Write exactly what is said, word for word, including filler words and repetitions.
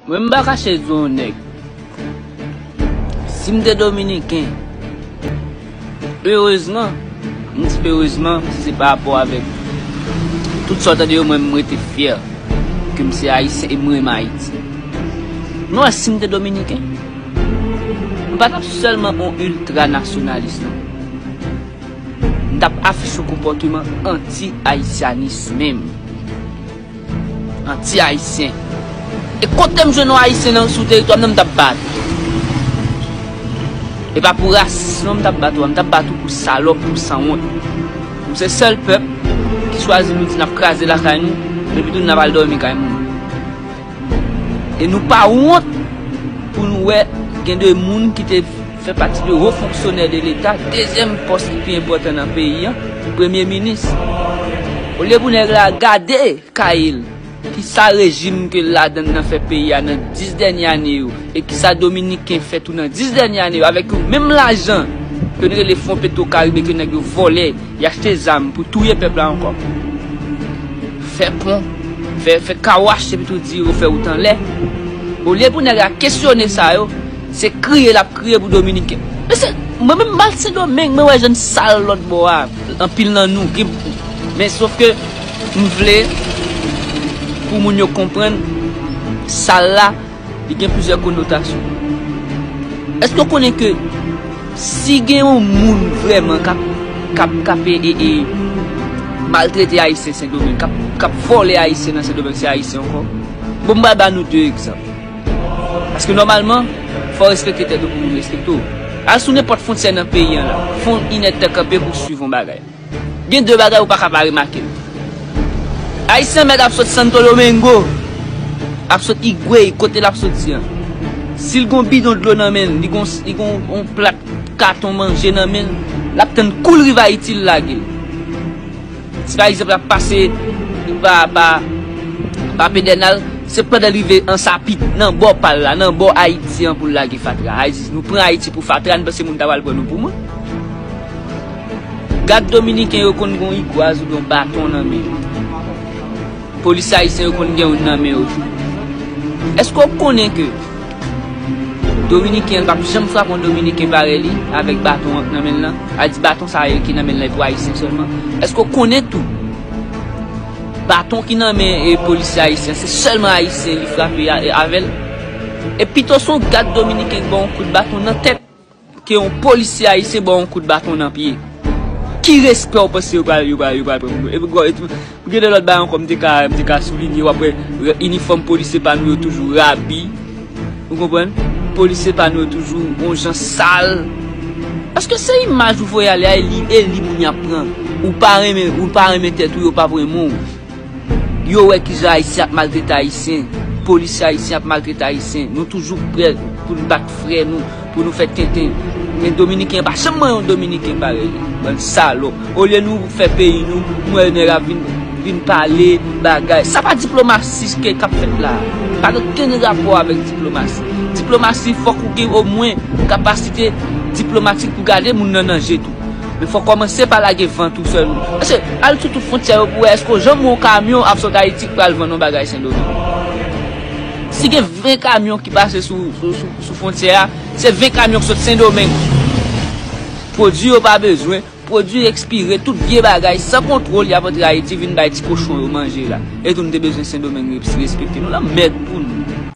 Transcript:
Mwen, m pa kache di w, nèg. Si m te dominiken, erezman, m di erezman, si se pa rapò avèk tout sa w tande yo, mwen, m rete fyè ke m se ayisyen e m renmen Ayiti. Nou wè, si m te dominiken, m pa t ap sèlman yon iltra nasyonalis, non. M t ap afiche yon konpòteman anti-ayisyanis menm. Anti-ayisyen. E kote m jwenn yon ayisyen nan, sou teritwa m nan, m t ap bat ou. E pa pou rasis non m t ap bat ou a, m t ap bat ou pou salòp, pou sanwont. Ou se sèl pèp ki chwazi nou di n ap kraze lakay nou, epi tou n ap al dòmi kay moun. E nou pa wont pou nou wè gen de moun ki te fè pati de wo fonksyonè de Leta, dezyèm pòs ki pi enpòtan nan peyi an, premye minis. Olye pou nèg la gade kay l, ki sa rejim ke l ladann nan fè peyi a nan dis dènye ane yo, e ki sa dominiken fè tou nan dis dènye ane yo, avèk yon menm lajan ke n rele Fon Petro Karibe ke nèg yo vòlè, y achte zam pou touye pèp la ankò. Fè pon, fè, fè kawach, epi tou di yo fè wout anlè. Olye pou nèg la kesyone sa yo, se kriye l ap kriye pou dominiken. Mesye, mwen menm m al Sendomeng, mwen wè jan sal lòt bò a. Anpil nan nou gen, men sof ke m vle pou moun yo konprann sal la, li gen plizyè konotasyon. Èske w konnen ke si gen yon moun vrèman k ap, k ap, k ap, e, e, e, maltrete Ayisyen Sendomeng, k ap, k ap vòlè Ayisyen nan Sendomeng, se Ayisyen ankò? Bon, m pral ba nou de egzanp. Paske nòmalman, fò w respekte tèt ou pou moun respekte w. Al sou nenpòt fwontyè nan peyi an la, fè yon inèdtan kanpe pou w swiv yon bagay. Gen de bagay ou pa ka pa remake l. Ayisyen mèt ap sot Santo Domingo, ap sot Higüey, kote l ap soti an. Si l gon bidon dlo nan men l, li gon, li gon yon plat katon manje nan men l, l ap tann kou l rive Ayiti, l lage l. Si pa egzanp l ap pase pa, pa, pa Pedènal, se pandan l rive Ansapit, nan bò pa l la, nan bò Ayiti an pou l lage fatra. Ayiti, nou pran Ayiti pou fatra, n panse moun ta pral pran nou pou moun. Gad dominiken yo konn gen yon igwaz oubyen yon baton nan men yo. Polisye ayisyen yo konn gen youn nan men yo tou. Èske w konnen ke dominiken an p ap janm frape yon dominiken parèy li avèk baton an nan men l lan? A di baton sa a ki nan men l lan e pou ayisyen sèlman. Èske w konnen tou baton ki nan men, e, polisye ayisyen, se sèlman ayisyen li frape a, e, avè l? E pito se yon gad dominiken ki ba w yon kout baton nan tèt ke yon polisye ayisyen ba w yon kout baton nan pye. Ki respè w panse yo pral, yo pral, yo pral pran pou nou? Epi, gwo, epi, gen de lòt bagay ankò, m te ka, m te ka soulinye, w ap wè, re-, inifòm polisye pa nou yo toujou rabi. Ou konprann? Polisye pa nou yo toujou yon jan sal. Èske se imaj ou voye ale a, e li, e li moun y ap pran? Ou pa renmen, ou pa renmen tèt ou, yo p ap renmen w. Yo wè kijan Ayisyen ap maltrete Ayisyen, polisye ayisyen ap maltrete Ayisyen. Nou toujou prè pou n bat frè nou, pou nou fè tenten. Men dominiken an pa janm manyen yon dominiken parèy li. Bann salòp. Olye nou fè peyi nou, m wè nèg ap vin, vin pale bagay. Sa pa diplomasi ke k ap fèt la. Pa gen okenn rapò avèk diplomasi. Diplomasi, fòk ou gen omwen kapasite diplomatik pou gade moun nan nan je tou. Men fò w kòmanse pa lage vant ou sèlman. Mesye, al sou tout fwontyè yo pou w wè èske w janm wè yon kamyon ap sot Ayiti k pral vann yon bagay Sendomeng. Si gen ven kamyon ki pase sou, sou, sou, sou fwontyè a, se ven kamyon k sot Sendomeng. Pwodui yo pa bezwen, pwodui ekspire, tout vye bagay, san kontwòl, y ap antre Ayiti vin bay ti kochon yo manje la. E tou nou te bezwen Sendomeng res-, respekte nou, lanmèd pou nou.